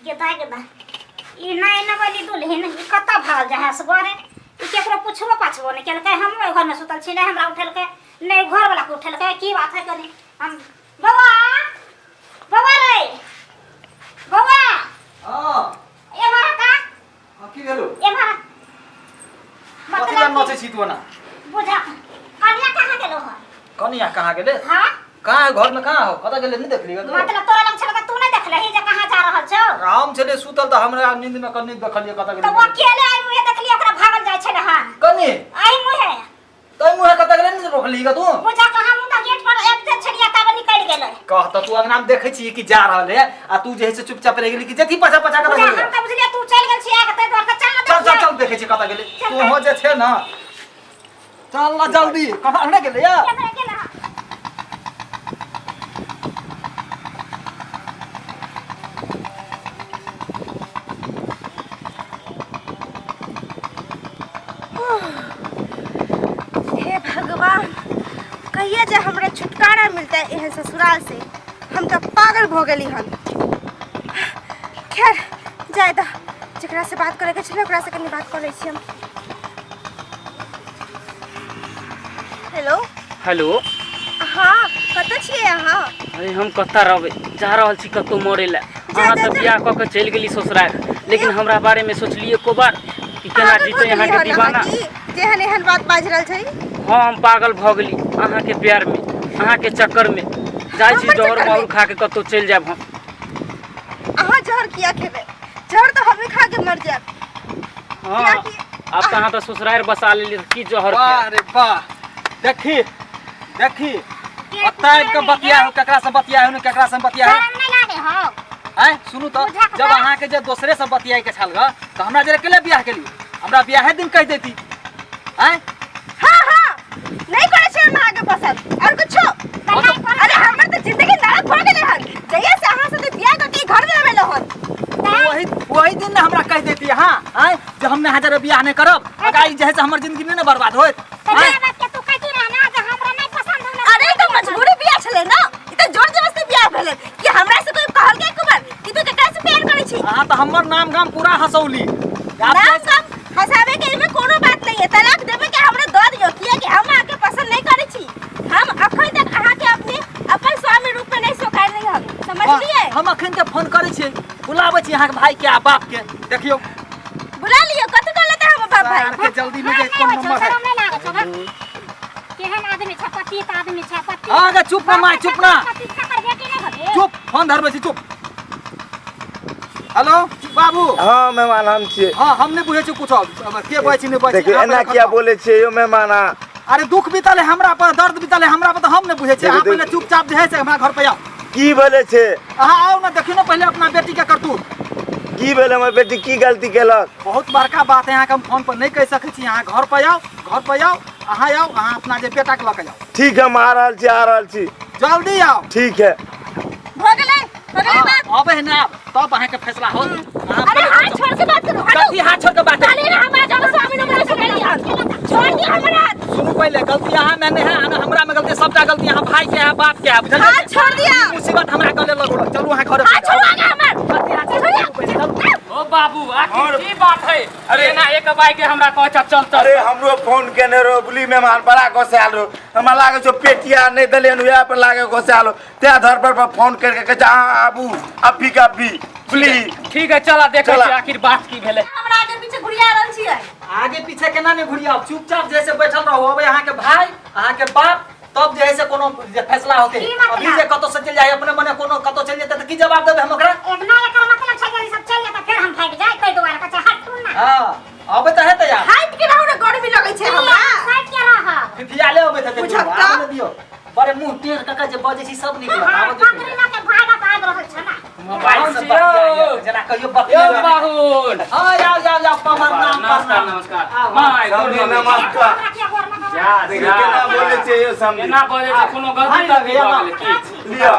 गेदा गेदा ई नहि नवली दुल्हिन ई कतऽ भागल जाइ है असगरे। ई केकरो पुछबो पाछबो नहि केलकै। हमहूँ एहि घरमे सुतल छी, नहि हमरा उठेलकै नहि घरवलाके उठेलकै। की बात है कनी हम बौआ बौआ रे बौआ। हाँ। एम्हर का। हाँ, की भेलो? एम्हर। कथी लए नचै छी तू ओना? बुझा कनिया कहाँ गेलो हन? कनिया कहाँ गेलै? हाँ। कहाँ घर में कहाँ हो, कतऽ गेलै नहि देखली तू? मतलब तोरा लग छल तू नहि देखलही जे कहाँ जा रहल छौ? हम छलियै सुतल तऽ हमरा नींद में कनी देखलियै कतऽ तऽ ओ गेलै। अकेले आइ मुहे देखलियै ओकरा भागल जाइ छलै हन। कनी आइ मुहे। तै मुहे कतऽ गेलै नहि रोकली ग तू? बुझा कहाँ मुँह तऽ गेट पर आबिते छलियै तब निकलि गेलै। कह तऽ तू अंगना में देखै छी कि जा रहल है आ तू जे है से चुपचाप रहि गेली कि जेथी पाछा पाछा कतऽ बुझा गेलै? हम तऽ बुझलियै तू चलि गेल छी आगे ताहि दुआरे तऽ चल ने। चल चल। देखियै। चल देखै छी कतऽ गेलै। चल, तू हो जे छै ने चल ना जल्दी। कहाँ अंगना गेलै या? केम्हरे गेलै हन? हे भगवान, कहिया जे हमरा छुटकारा मिलतै एहन ससुराल से? हम तऽ पागल भऽ गेली हन। खैर जाय दह, जकरा से बात करैके छलै ओकरा से कनि बात कऽ लै छी हम। हेलो। हेलो। हाँ, कतऽ छियै अहाँ? अरे हम कतऽ रहबै, जा रहल छी कतौ मरे लए। जा, अहाँ जा, तऽ जा। बियाह कऽ के चलि गेली ससुराल, लेकिन हमरा बारे में सोचलियै एको बार कि केना पागल जीतै भऽ गेलियै अहाँके हन अहाँ दीवाना? की जेहन एहन बात बाजि रहल छै? हाँ, हम पागल भऽ गेली अहाँके प्यार में, अहाँके चक्कर में। जाइ छी हमर जहर चक्कर में? माहुर खा के कतौ चलि जायब हम। अहाँ जहर किया खेबै? जहर तऽ हमे खा के मर जायब। हाँ। कियाकि आब तऽ अहाँ तऽ ससुरारि बसा लेली, की जहर वाह खायब? रे वाह, देखी देखी ओतऽ आबि कऽ बतिया हो, केकरा से बतिया हो ने केकरा से बतिया हो। शरम नहि लागे हौ? आँय सुनू तऽ, बुझा कऽ जब तऽ। अहाँके जे दोसरे से बतियाए के छल ग तऽ हमरा जरे केले बियाह केली? हमरा बियाहे दिन कहि देती। आँय। हाँ हाँ, नहीं करे छै हम अहाँके पसंद और कुछो। नहि करै। अरे हमर तऽ जिंदगी नरक भऽ गेलै हन जहिया से अहाँ साथे बियाह करके घर में आबेलो हन। वही वही दिन ने हमरा कहि देती अहाँ, आँय, जे हम अहाँ जरे बियाह नहि करब। अगर ई जे है से हमर जिंदगी नहि ने बर्बाद होइत। तऽ आँय? जे बात के तू कहती रह ना जे हमरा नहि पसंद हो। अरे ई तऽ मजबूरी बियाह छलै ना, ई तऽ जोर जबरदस्ती बियाह भेलै। कि हमरा से कोई कहल के बार कि तू केकरा से प्यार करै छी? अहाँ तऽ हमर नाम गाम पूरा हंसौली। आब नाम जे है से- गाम हंसावे के एहिमे कोनो बात नहीं है। तलाक देवे के हमरा दऽ दियौ, कियाकि हम अहाँके पसंद नहीं करै छी। हम अखन तक अहाँके अपने अपन स्वामी रूप में नहीं स्वीकार नहीं हम, समझलियै? हम अखन के फोन करै छियै, बुलाबै छी अहाँके भाई के आ बाप के। देखियौ। बुला लियौ। कथी कर लेते हम बाप भाई? सार के जल्दी में जे नहि कोन होइ छौ, नंबर है। शरम नहि लागै छौ? भक। केहन आदमी छै, पतित आदमी छै, पति। हाँ गे, चुप ना माय, चुप ना। पति तकर बेटी नहि भगे। चुप, फोन धरबै छी, चुप। हेलो बाबू। हाँ मेहमान, हम छियै। हाँ, हम नहि बुझै छी कुछो के बजै छी नहि बजै छी। देखियौ, अहाँ एना पहिले किया खतम। बोलै छियै यौ मेहमान अहाँ? अरे दुख बीतल है हमरा पर, दर्द बीतल है हमरा पर, तऽ हम नहि बुझै छी। देखियौ, अहाँ पहिले देखियौ। चुपचाप जे है से हमरा घर पर आउ। की भेलै छै? अहाँ आउ ने, देखियौ ने पहिले अपना बेटी के करतूत। की भेलै? हमर बेटी की गलती केलक? बहुत बड़का बात है, अहाँके हम फोन पर नहि कहि सकै छी। अहाँ घर पर आउ, घर पर आउ, अहाँ आउ, अहाँ अपना जे बेटा के लऽ के आउ। ठीक है, हम आ रहल छी, आ रहल छी। जल्दी आउ। ठीक है। भऽ गेलै, भऽ गेलै हाँ, बात। अबै है ने आब तब अहाँके फैसला होत। अहाँ अरे पहिले हाथ छोड़ के बात करू, हटो। कथी हाथ छोड़ के बात? खाली ना हमरा जानो स्वामी नंबर से गली हाथ छोड़ दिया हमरा हाथ। सुनू, पहिले गलती अहाँ में नहीं है ना हमरा में गलती, सबटा गलती अहाँ भाई के है बाप के है, बुझलियै? हाथ छोड़ दिया। ई मुसीबत हमरा गले लगौलक। चलू अहाँ घरे। हाथ छोड़ो आगे हमर। कथी हाथ छोड़ू पहिले, चलू। ओ बाबू, आखिर और- की बात है? अरे- एना एक बाइक के हमरा कहै छ चल चल। अरे हमरो फोन केने रहो बोली मेहमान, बड़ा गोसायल रहो। हमरा लागे छौ पेटिया नहीं देलियन उएह पर लागे गोसायल हो, तें धर पर पर फोन करके कहै छै अहाँ आबू अभी के अभी प्लीज। ठीक है, चला देखै चला। छी आखिर बात की भेलै। हमरा आगे पीछे घुरिया रहल छियै। आगे पीछे केना नहि घुरियाउ? चुपचाप जैसे बैठल रहू, अबै अहाँके भाई अहाँके बाप तब जे है से कोनो जे फैसला होतै। की मतलब? अभी जे कतौ से चलि जाय अपने मने, कोनो कतौ चलि जेतै तऽ की जवाब देबै हम ओकरा? एतना एकर मतलब छै जे ई सब चलि जेतै फेर हम भागि जाय कोइ दुआरे कहै छै हटू ना। हाँ, अबै तऽ हेतै यार। हाइट के रहू ने, गर्मी लगै छै हमरा। साइड के रहब। फिफियाले अबैत हेतै। बुझत दुनू, तऽ? आबऽ ने दियौ। बड़े मुँह टेढ़ कऽ के जे बजै छी सब निकलत। हाँ, आबऽ दियौ। बकरी लऽ के भागत आबि रहल छै ना। मोबाइल से से बतियाइए, जेना कहियो यौ बतिया। बाहुन। हाँ, आउ आउ आउ, प्रणाम। नमस्कार। प्रणाम। नमस्कार। आउ, आउ। माय समधी, गोर लगै छी। नमस्कार। हमरा किया गोर लगबै? जा, देखियौ जा, केना जा। बोलै छियै यौ समधी। केना बजै छै? कोनो गलती भाई तलती लगैया भऽ ना। गेलै की? लिअ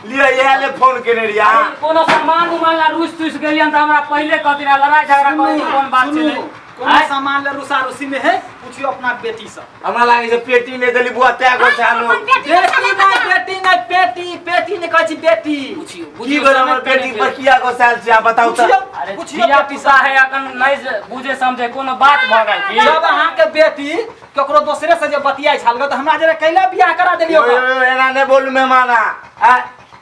लिअ, इएह ले फोन केने रहियै अहाँ। कोनो सामान उमान ला रुसि तुसि गेलियन तऽ हमरा पहिले कहती रहे, लड़ाई झगड़ा करै के कोन बात छलै? सुनू, कोनो आँय? सामान ले रुसा रुसी में है पूछियो अपना बेटी से हमरा लागे छै पेटी नहि देली बुआ तै गोसालो अपन बेटी के बेटी समय नहीं बता। बेटी नहीं पेटी पेटी नहीं कहै छी बेटी पूछियो की बुझियो भेल समझ हमर के बेटी नहि पर किया गोसाल छै अहाँ बताउ तऽ पूछियो अरे पूछियो धिया बेटी पुता से है अखन नहीं बुझे समझे कोनो बात भऽ गेल की जब अहाँके बेटी ककरो दोसरे से जे बतियाइ छल तऽ हमरा जरे कैला बियाह करा देलियो यो, यो, यो, एना नहि बोलू मेहमान आ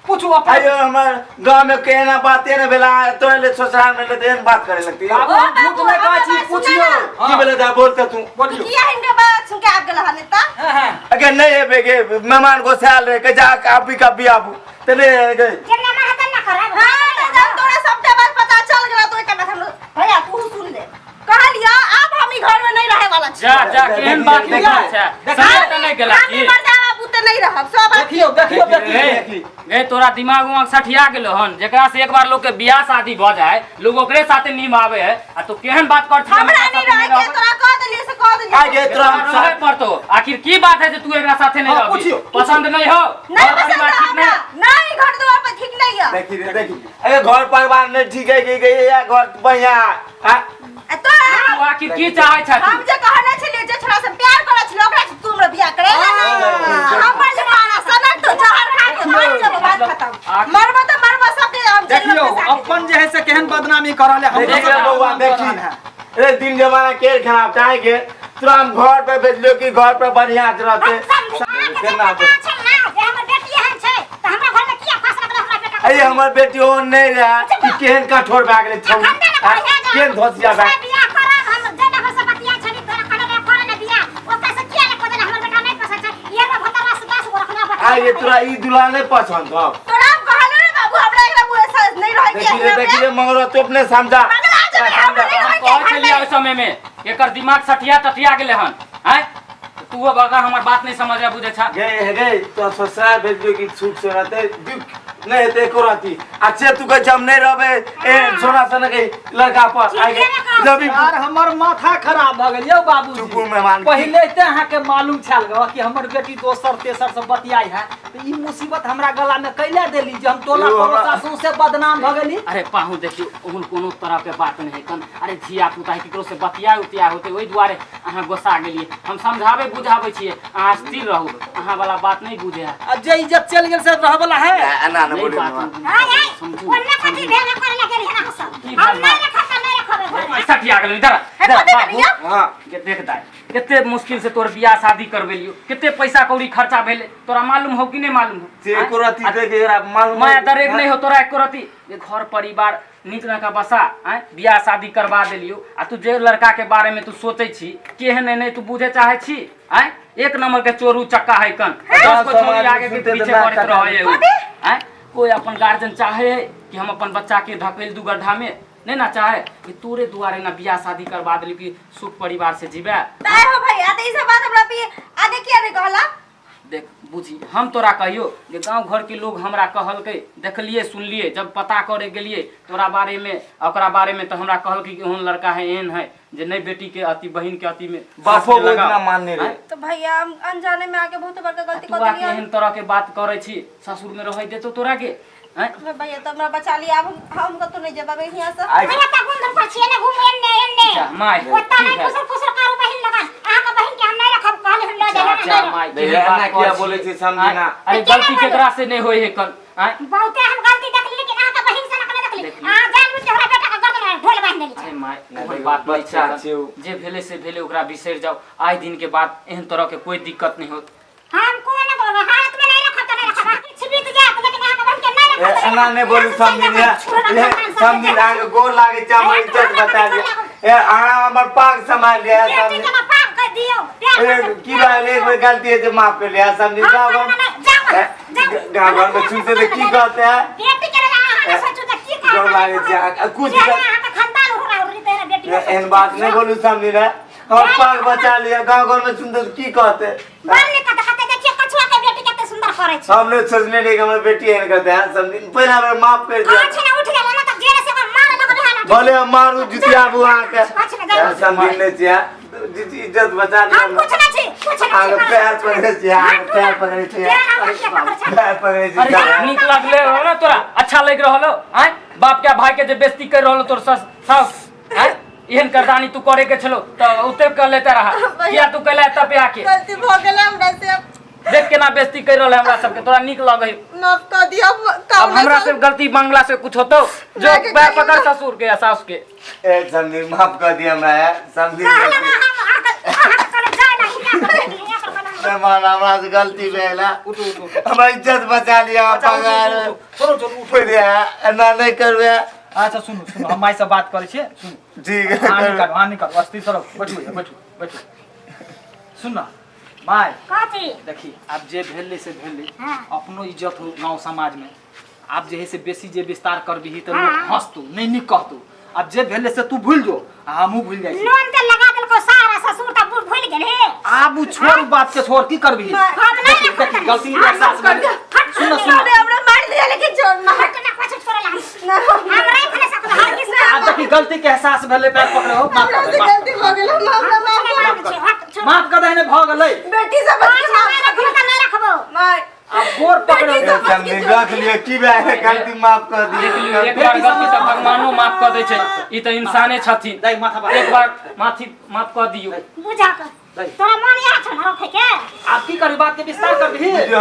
पूछू अपन अयो हमर गाँव में के एना बाते नहि भेला तो एले ससुराल में एले तऽ एहन बात करे लगती बाबू ओ हम झूठ बाबू, नहि कहै छी हमर बात पूछियो सुना ना। की भेलै दा बोलते तू बोलियो किया हिनका बात सुन के आबि गेल हन एतऽ हाँ हाँ अगर नहीं एबे गे मेहमान गोसाल रहे के जा अभी का भी आबू ते नहीं गे जेना मन हेतै ना करब हाँ तऽ जब तोरा सबटा बात पता चल गेल तो एकर बात हमरो भैया तू सुन ले कहलियो आब हम ई घर में नहीं रहे वाला छी जा जा केहन बात देखी, निकलै छै देखी। समझ तऽ नहि गेला हम की ई मर्दावा बुते नहीं रहब सब बात देखियो देखियो बेटी गे देखी। गे तोरा दिमाग उमाग सठिया गेलो हन जेकरा से एक बार लोग के बियाह शादी भऽ जाए लोग ओकरे साथे निभावे है आ तू केहन बात कर हमरा नहीं रहे के तोरा कह देलिए से कह देलिए आगे तोरा हम रहे पड़तो आखिर की बात है जे तू एकरा साथे नहीं हाँ, रहबी पूछियो, पसंद नहीं हो नहीं घर पसंद परिवार है ठीक हमरा नहीं नहीं घर द्वार पर ठीक नहीं है देखी रे देखी अरे घर परिवार नहीं ठीक है कि गई या घर बढ़िया आ आ तोरा तू आखिर की चाहे छ हम जे कहने छलिए जे छोरा से प्यार करै छलिए ओकरा से तू हमरा बियाह करे हमर जे मारा सनक तो जहर खा के मर जब बात खत्म मरबो तो मरबो सबके हम जेल में देखियो फंसा के अपन जे है से केहन बदनामी करल है हमरो देख सबके रे बउआ बदनाम देखी करल है। रे दिन जमाना के खराब चाहे के तोरा हम घर पे भेजलियो कि घर पे बढ़िया से रहते अहाँके जे केना बेटा छै ना जे हमर बेटी एहन छै तऽ हमरा घरमे किया फांस लगल हमरा बेटा अरे हमर बेटी ओ नहीं रहे कि केहन कठोर भए गेलै छौ अखन तऽ ने बढ़िया जा केहन धोसिया भए दूसरा बियाह करब हम जेना घर से बतिया छली तोरा कहने रहे करे ने बियाह ओकरा से किया ने कहने हमर बेटा नहीं पसंद छै ये में भतरवा से 10 गो रखना बता आ ये तोरा ई दुल्हा नहीं पसंद हो तोरा हम कहलो रे बाबू हमरा एकरा मुँह से नहीं रहे के देखी रे देखी रे मंगरो तू अपने समझा पगला जेबै हमरा नहीं रहे के कहै घर छलियै में ओहि समय में एकर दिमाग सठिया तठिया गेलै हन आँय तू अब अगर हमर बात नहीं समझ बुझे छा गे हे गे तो ससुराल भेजलियो कि सुख से रहते दुख नहीं हेतै एको रति अच्छे तू कहै छै हम नहीं रहबै ए सोना सोना के लड़का पर आइ गे रवि यार हमर माथा खराब भऽ गेल यौ बाबू चुपू मेहमान। पहिले ते अहाँके मालूम छल गो कि हमर बेटी दोसर तेसर से बतियाई है तऽ ई मुसीबत हमरा गला में कैला देली जे हम टोला यौ, हमरा- पड़ोसा सौंसे बदनाम भऽ गेली अरे पाहु देखियो ओहन कोनो तरह के बात नहीं कन अरे धिया पुता है केकरो से बतिया उतिया होते ओहि दुआरे अहाँ गोसा गेलियै हम समझाबै बुझाबै छियै अहाँ स्थिर रहू अहाँ वाला बात नहीं बुझे है आ जे इज्जत चलि गेल से रहऽ वाला है एना नहि नहीं बोलियौ बात मेहमान। आय आय समझू ओन्ने कथी भेल करे लगे रहे अहाँ सब की हम भेल? नहीं रखब तऽ नहीं रखब घर में सठिया गेल इधर आ, हे, इधर आ, कथी बाबू। भेलियौ? हाँ के देख दाय कते मुश्किल से तोर बियाह शादी करबेलियो कते पैसा कौड़ी खर्चा भेले तोरा मालूम हो कि नहीं मालूम हो से एको रति आ- देख एकरा मालूम माया दरेग नहीं हो तोरा एको रति जे घर परिवार नीक नका बसा आँय बियाह शादी करवा देलियो आ तू जे लड़का के बारे में तू सोचै छी केहन है नहीं तू बुझे चाहे छी आँय एक नंबर के चोरू चक्का है कन 10 को समाज छोरी में आगे के सुनते तऽ पीछे नाक करैत कटा रहै है उ। आँय कोई अपन गार्जियन चाहे है कि हम अपन बच्चा के ढकेल दू गड्ढा में नहीं ना चाहे कि तोरे दुआरे ना बियाह शादी करवा देली कि सुख परिवार से जीवे ताय हो भैया तऽ ई सब बात हमरा पी आगे किया नहीं कहला देख बुझी हम तोरा कहियो जे गांव घर के लोग हमरा कहलकै देखलिए सुनलिए जब पता करे गेलिए तोरा बारे में आ ओकरा बारे में तो हमरा कहलकै कि ओहन लड़का है एहन है जे नहीं बेटी के अति बहिन के अति में बापो सास में लगाओ। ना मानने रे आँय? तो भैया हम अनजाने में आके बहुत बड़का गलती तू कर आके देलियै एहन तरह के बात करे छी ससुर में रहे देतो तोरा के आँय? भैया तो हमरा बचा लिया अब हम कतौ नहीं जेबै यहाँ से आइ अरे त गुंधन पर छियै ने घुमू एन्ने एन्ने जा, my, ओत्ता ठीक नहीं है। फुसर फुसर करू बहिन लगन अहाँके बहिन के हम नहीं रखब कहली हम लऽ जा, जाय जा, my, नहीं, केहन एना बात किया करै बोलै छी? छी, समझी आँय? ना। अरे केना गलती बोलै? केकरा से नहीं होय है कन आँय? बहुते हम गलती देखली लेकिन अहाँके बहिन से नहि देखली देखली। अहाँ जान बुझि के हमरा बेटा के गर्दन में ढोल बान्हि देली अरे my नहीं, ओहन देखो, बात नहीं बच्चा छै छै उ। जे भेलै से भेलै ओकरा बिसरि जाओ आइ दिन के बाद एहन तरह के कोई दिक्कत नहीं होत हम कोन हाथ में नहीं रखब त नहीं रखब अहाँ किछु बीत जायत लेकिन अहाँके बहिन के नहीं रखब ए, एना नहीं बोलू समझी समझी अहाँके गोर लागै छै हमर इज्जत बचा लिअ ए अहाँ हमर पाग सम्हारि लिअ बेटी समझी के पाप कर दियौ प्यार ए, की भेल एक बेर गलती है जे माफ कर लिअ समझी हम गाँव करबै घर नहि, जाउ ए, जाउ। गाँव घर में सुनते तऽ की कहते हैं बेटी के लगा अहाँ नहि सोचू तऽ की कहत गोर लागै छै अहाँके। कुछ जे अहाँके खानदान उड़ा उड़ी दे बेटी के एहन बात नहीं बोलू समझी रे हमर पाग बचा लिअ गाँव घर में सुनते तऽ की कहते बड़ नीक कहते कहते देखिए कछुआ के बेटी कते सुंदर करै छै हम नहीं सोचने रही कि हमर बेटी एहन करते हैं समझी पहले हमरा माफ कर दिया कहै छै ने उठ गेल ना तऽ जेल से ओकरा मारे लगबै हन भले हम मारू जुतिया बुआ के कुछ नहि जाउ। समझी नहीं छियै जी इज्जत बचा लिअ हम कुछ नहीं छी कुछ नहीं आगे छी पैर पकड़े छियै आगे पैर पकड़े छियै पैर हम किया पकड़ै छै पैर पकड़े अरे छियै नीक लागले हो ना तोरा अच्छा लग रहल हो आँय बाप के भाई के जे बेइज्जती कर रहल हो तोर सस सास आँय एहन करदानी तू करे के छलो तऽ ओते कर लेते रहा। किया तू कैला एतऽ पे आके? गलती भऽ गेल हमरा से। देख केना बेइज्जती कर रहल है हमरा सबके, तोरा नीक लगै? माफ कऽ दिअ। अब हमरा से गलती मांगला से कुछ होतो? जो मायके पैर कहियो पकड़ ना। ससुर के या सास के। ए समधी, माफ कर दिया हमरा यार समधी। कहला ना हम अहाँके कहले जाय ला, हियाँ पर बैठ, हियाँ पर कहला। मेहमान, हमरा से गलती भेल है। उठू, उठू, उठू। हमरा इज्जत बचा लिया। अच्छा, उठू, पगार उठू, उठू। चलू, चलू, उठू। फिर एना नहि करबै। अच्छा, सुनू, सुनू, हम माय से बात करै छियै, सुनू। ठीक है। अहाँ नहि काटू, अहाँ नहि काटू, अस्थिर से रहू। बैठू भैया, बैठू, बैठू। सुन ना माय। कथी? देखी, आब जे भेलै से भेलै। हाँ। अपनो इज्जत हो गाँव समाज में। आब जे है से बेसी जे विस्तार करबिही तऽ लोक हाँ। हंसतौ, नहि नीक कहतौ। आब जे भेलै से तू भूलि जो आ हमहूँ भूलि जाइ छी। नून तेल लगा देलको सारा ससुर तऽ बूढ़ भूलि गेल हे। आब उ छोड़, उ बात के छोड़, की करबिही? हम नहीं देखी, रखब। देखी, गलती के एहसास भेलै। हट। सुन ना, सुन। अरे हमरा मार दिया लेकिन छोड़ ना। हट ना, कुछ छोड़े ला हम। ना। हम राख नहीं सकब हर किस। आब देखी, गलती के एहसास भेलै, पैर पकड़े हो, माफ हमरा कर से दे, माफ। गलती भऽ गेल, हमरा हम माफ कुछ नहीं मांगै छी, हट, छोड़। माफ कर दे ने, भऽ गेलै। बेटी समझ के पाँच माफ नहीं कर रखबो दिया। तऽ नहीं रखबो। माय आब गोर पकड़े। बेटी ए समझ समधी, के रख लिअ, की भए गेलै? गलती माफ कर देख दियौ। लियौ, एक बार गलती तऽ भगवानो माफ कऽ दै छै, ई तऽ इंसाने छथिन। दाइ, माथा पर। एक बार माथी माफ कऽ दियौ। बुझा कऽ दाइ। तोरा मन इएह छौ ने रखै के? आब की करी, बात के विस्तार करबिही? बुझियौ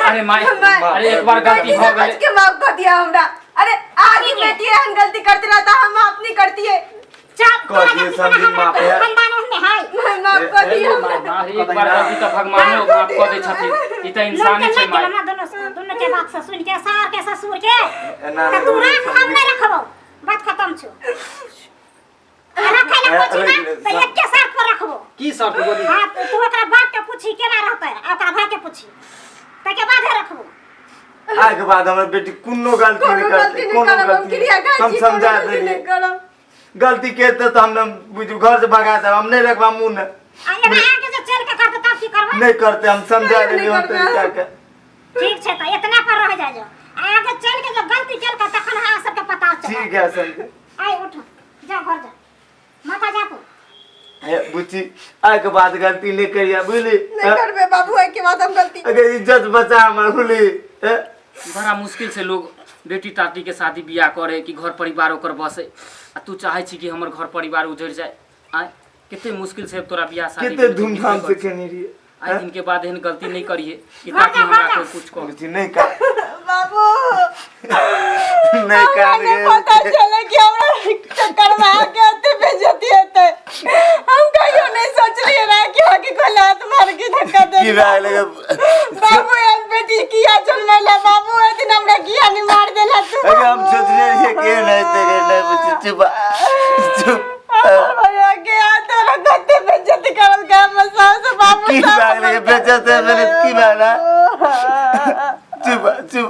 अरे माय, अरे एक बार गलती बेटी भऽ समझ गेलै। के माफ कर दिया हमरा। अरे आज ही बेटी एहन गलती करते रहता, हम माफ नहीं करती है। चल। कह तोरा दियौ गलती समधी, हमरा माफ है। खानदान ओहने है। माफ कर दिया माय, हमरा। माफ अरे कऽ एक बार दही ना। गलती तऽ भगवानो माफ कऽ दै छथिन, ई तऽ नून इंसाने तेल छै लागि माय। गेल हमरा दुनू दुनू के बात से सुनि के, सार के ससुर के। एना तऽ तू राख, हम नहीं रखबो, बात खत्म छौ। आ रखै ला कहै छी ना तऽ एके शर्त पर रखबो। की शर्त बोली? हाँ, तू ओकरा बाप के पूछी केना रहतै आ ओकरा भाई के पूछी, ताहिके बादे रखबो। आइ के बाद हमर बेटी कोनो गलती कोनो नहि गलती करतै। नहीं कोनो करब हम, गलती क्रिया खाइ हम छी, कोनो समझा गलती देलियै। नहीं करब। गलती के तऽ हम न बुझू घर से भगा देब, हम नहि रखबा मुँह ने। आ एना आके जे चलि के करतै तब की करबै? नहि करतै, हम समझा नहीं देलियै हम करबै। तरीका के। ठीक छै, तऽ एतना पर रह जाइ जो। आ आगे चलि के जे गलती केलकै तखन अहाँ सबके पता चलत। ठीक है समझे। आइ उठ, जा घर जा, माता जा तू। हे बुच्ची, आइ के बाद गलती नहि करिया, बुझली? नहीं करबे बाबू, एहि के बाद हम गलती। अगर इज्जत बचा हमर, बुझली? हे? बड़ा मुश्किल से लोग बेटी टाटी के शादी बियाह करे कि घर परिवार ओकर बसे, आ तू चाहे छी कि हमर घर परिवार उजड़ जाए। आय, कते मुश्किल से तोरा बियाह शादी कते भेल, धूमधाम से केने रहियै। आइ दिन के बाद एहन गलती नहीं करिए कि घर ताकि जा, हमरा घर जा। कोई कुछ कहे। बुच्ची, नहि कर। बाबू, नहि हमरा कर। नहीं पता चले कि हमरा चक्कर में आके एते बेइज्जती हेतै। हम कहियो नहीं सोचलिए रहे कि आके कोई लात मार के धक्का दे। की भए गेलै? बाबू, एहन बेटी किया जन्मैला बाबू? ए दिन हमरा किया नहीं मार देला तू? अरे हम सोचने रहियै के नहि हेतै गे, नहि बुच्ची, चुप चुप। हमर भैया के आ तोरा कते बेइज्जती करल के हमर सास बाबू। की भए गेलै? बेइज्जत भेलै, की भए गेलै? चुप चुप,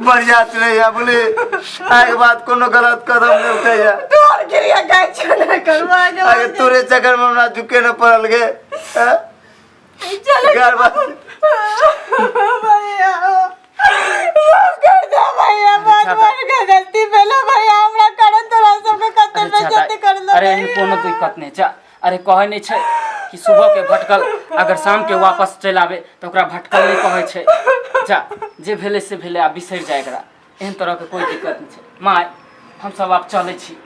बढ़िया से रहिया, बोले आइ के बाद कोनो गलत कदम नहि उठैया। तोर क्रिया गाय छो ना करवा। आगे तोरे चक्कर में हमरा झुके न पड़ल गे, हैं? चलो। घर बार। भैया, माफ कर दे भैया, बहुत बड़का गलती भेलो भैया हमरा कारण। तोरा सबके कते अरे चाचा, बेइज्जती करलो। अरे एहन कोनो दिक्कत नहीं चा। अरे कहै नहीं छै कि सुबह के भटकल अगर शाम के वापस चलि आबे तऽ ओकरा भटकल नहीं कहै छै। जा, जे भेलै से भेलै, आब बिसरि जाय एकरा। एहन तरह के कोई दिक्कत नहीं छै माय, हमसब आब चलै छी।